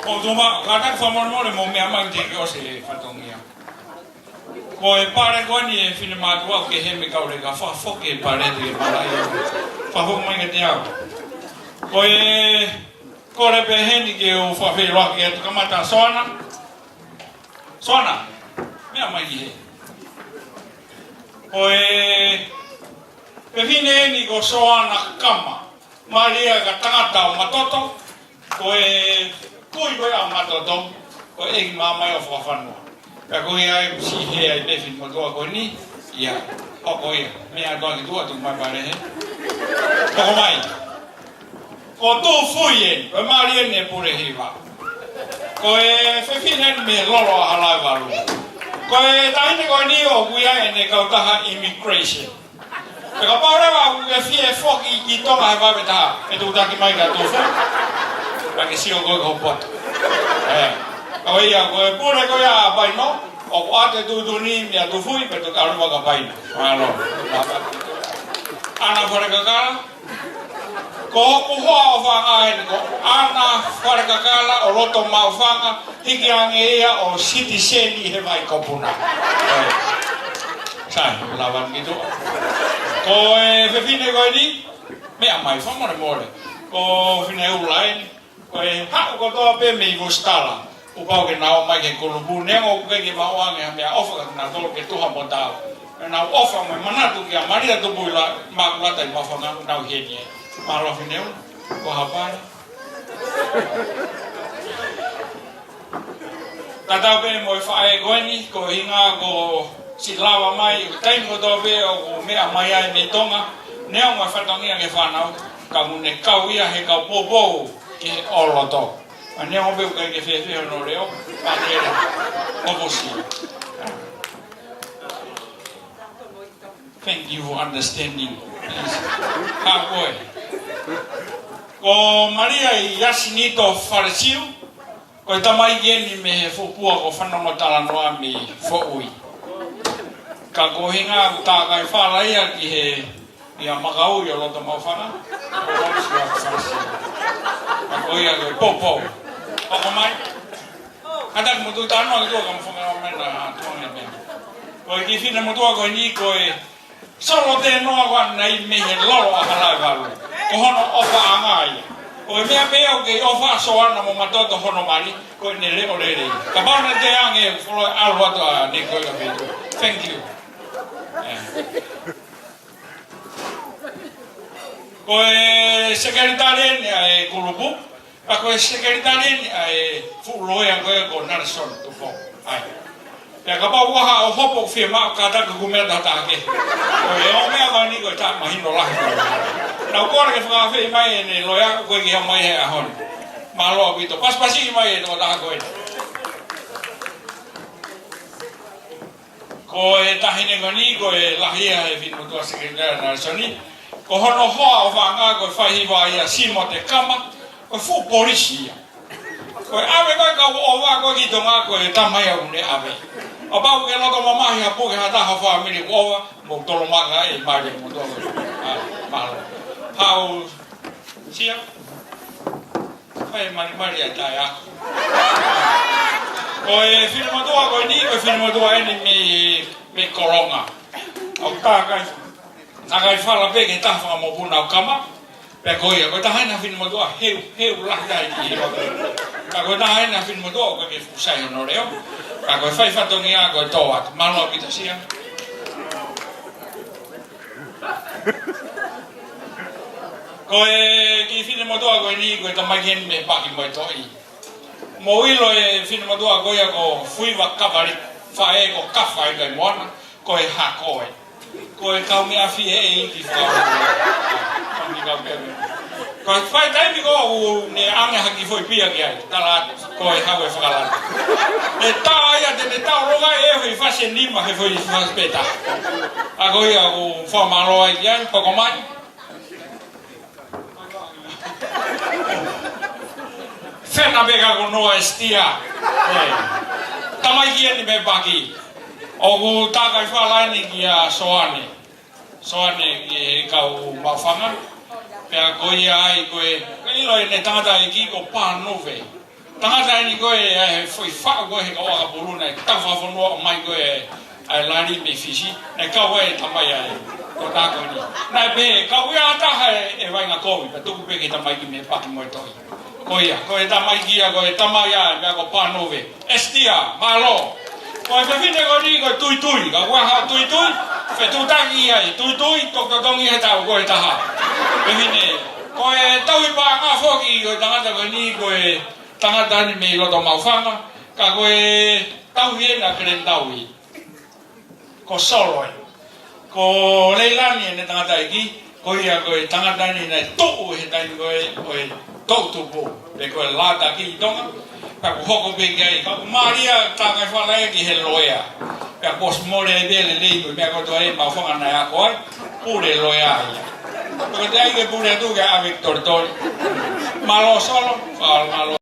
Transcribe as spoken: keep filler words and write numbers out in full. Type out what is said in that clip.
ʻOku tuma, kātaki fakamolemole mo meʻa mai teʻeki ʻosi e fatongia. Ko e pale ko eni e finemātuʻa ʻoku kehe mei he kau leka, fakafoki e pale teʻeki malaʻia. Fakafoki mai kiate au. Ko e kole pē heni ke u fakafeʻiloaki atu, kamata Soana. Soana, meʻa mai ki hē. Ko e fefine eni ko Soana Kama. Mālie ka tangata ʻo Matoto, ko e kui ko ia ʻo Matoto, ko e ʻeiki māmani ʻo Fakafanua. Ka ko ia e si he ai pē finemotuʻa ko eni, ia, ʻo ko ia, meʻa atu ki tuʻa tuku mai pale hē. Hoko mai. Ko Tufui eni, ko e mālie eni e pule hiva. Ko e fefine eni mei Lolo ʻa Halaevalu. Ko e taʻahine ko eni ʻoku ʻi ai ʻene kautaha immigration. Pea kapau leva ʻoku ke fie foki ki Tonga he vave taha, ʻe tuku taki mai kia Tufui. Pea ke sio koe ki ho poto. ʻE. Ko ia, ko e pule ko ia ʻa Paino, ʻoku ʻoatu e tuʻutuʻuni meia Tufui, pea toki ʻalu mai kia Paino. Mālō. ʻAna Falekakala, ko hoku hoa ʻofaʻanga eni ko ʻAna Falekakala ʻo Lotomaʻufanga, hiki ange ia ʻo sitiseni he vai kopuna. ʻE. Sai, lava ni tuʻa. Ko e fefine ko eni, meʻa mai, fakamolemole. Ko Fineula eni, ko e haʻu kotoa pē mei Vositala. Kuo pau ke nau ō mai ki he kulupu, neongo ʻoku ʻikai ke maʻu ange ha meʻaʻofa kiate kinautolu ke tuha mo taau. Pea nau ʻofa mo e manatu kia Malia Tupuʻimakulata ʻi Maʻufanga, nau ʻi heni. Mālō Fineula, ko ha pala. Tatau pē mo e faʻē ko eni, ko e ʻuhinga ko e siʻi lava mai, taimi kotoa pē ʻoku meʻa mai ai mei Tonga, neongo e fatongia ki he fānau, ka ʻoku ne kau ia he kau poupou ki he ʻoloto. ʻA neongo pē ʻoku ʻikai ke fēfē hono leʻo, pea ke la, ʻoku ʻosi. Thank you for understanding. Ka ko e. Ko Malia ʻi Asinito Falesiu, ko e tamaiki eni mei he fuʻu pua ko Fanongotalanoa mei Foʻui. Ka ko e ʻuhinga ʻoku tākai fala ia ki he ia Makaui ʻo Lotomaʻufanga. Ko ia ko e poupou. Hoko mai. Kātaki mo tuʻu tano ki tuʻa ka mo fanga mai na tuʻa mai pē. Ko e kiʻi finemotuʻa ko eni ko e Solotēnoa ko ʻAna ʻi mei he Lolo ʻa Halaevalu. Ko hono ʻofaʻanga ia. Ko e meʻa pē ʻoku kei ʻofa ʻa Soana mo Matoto hono mali, ko ʻene leʻo lelei. Kapau naʻe teʻeki ange, folo ʻalu atu ʻa Niko ia pē. Thank you. ʻE. Ko e sekelitali eni ʻa e kulupu, pea ko e sekelitali eni ʻa e fuʻu loea ko ē ko Nelson Tupou. ʻAi. Pea kapau ʻoku ʻi ai haʻo hopo ʻoku fiemaʻu, kātaki ʻoku meʻa taha taha kehe. Ko e ʻū meʻa ko eni ko e taʻemahino lahi ko ē. Naʻá ku kole ke fakaafeʻi mai ʻene loea, ko e kiʻi haʻu mai he ʻaho ni. Mālō ʻaupito. Pasipasi mai e tokotaha ko ē. Ko e taʻahine ko eni, ko e lahi ia he finemotuʻa sekelitali ʻa Nalesoni. Ko hono hoa ʻofaʻanga, ko e faihiva ia Simote Kama, ko e fuʻu polisi ia. Ko e ʻave ko ē kau ʻova ko ē ki Tonga, ko e tama ia ʻoku ne ʻave. Kapau ʻoku ke loto mamahi ha puke ha taha ho fāmili kuo ʻova, mou tolomaka e mali motuʻa ko ē. ʻA, mālō. Haʻu, Sia. Fai malimali ai taʻeako. Ko e finemotuʻa ko eni, ko e finemotuʻa eni mei, mei Kolonga. ʻOku tākai, tākai fala pē ki he taha fakamokopuna ʻo Kama. Pea ko ia, ko e taha eni ha finemotuʻa heu, heu lahi ai ki he ʻoku. Ka ko e taha eni ha finemotuʻa ʻoku ʻikai ke fuʻu sai hono leʻo. Ka ko e fai fatongia ko e tō atu. Mālō ʻaupito Sia. Ko e kiʻi finemotuʻa ko eni, ko e tamaiki eni mei Paki mo e Toʻi. Mou ʻilo e finemotuʻa ko ia ko Fuiva Kavali, faʻē ko Kafa ʻi Kaimoana, ko e hako ē. Ko e kau meʻa fie ʻe ʻi ki fau. Ko e fai taimi ko ē ʻoku ne ʻange ha kiʻi foʻi pia ki ai, tala ko e hau e fakalata. ʻE tā ia te ne tā loga e foʻi fasi ʻe nima he foʻi fasi pē taha. ʻA ko ia ʻoku fakamālō ai ki ai, hoko mai. Fena pē ka ko Noa Esitia. ʻE. Tamaiki eni mei Paki. ʻOku tākai fala eni kia Soane. Soane ki he kau Maʻufanga. Pea ko ia ai ko e, ʻilo ʻene tangataʻeiki ko Pānuve. Tangata eni ko ē, ʻa e foʻi faʻu ko ē he kau ʻakapulu naʻe tau fakafonua ʻo mai ko ē ʻa e lali mei Fisi, naʻe kau ai e tamai ʻa e tokotaha ko eni. Naʻe pehē, kau ia ʻa taha e, e vaʻinga kovi, pea tuku pē ki he tamaiki mei he paki mo e tohi. Ko ia, ko e tamaiki ia, ko e tamai ia, meʻa ko Pānove. Esteia, mālō. Ko e fefine ko eni ko e Tuitui, kau ia ʻa Tuitui, fetuʻutaki ia ʻi Tuitui, toki totongi he taʻu ko ē ʻe taha. Fefine, ko e tauhi paʻanga foki ko e tangata ko eni, ko e tangata eni mei loto Maʻufanga, ka ko e tauhi ena Kaleni Taui. Ko Solo ē. Ko Leilani ʻene tangataʻeiki, ko ia ko e tangata eni naʻe tuʻu he taimi ko ē ʻo e toʻutupu, pe ko e lātaki ʻi Tonga. Pea kuo hoko pē ki ai, ka ʻoku mālie ʻa e tangata fale ki he loea. Pea kuo ʻosi mole ai pē lelei ko e meʻa kotoa ʻi Maʻufanga naʻe ako ai, pule loea ia. Pea ko e teʻeki ai ke pule atu ke ʻave ki Tolitoli. Mālō Solo, fakamālō.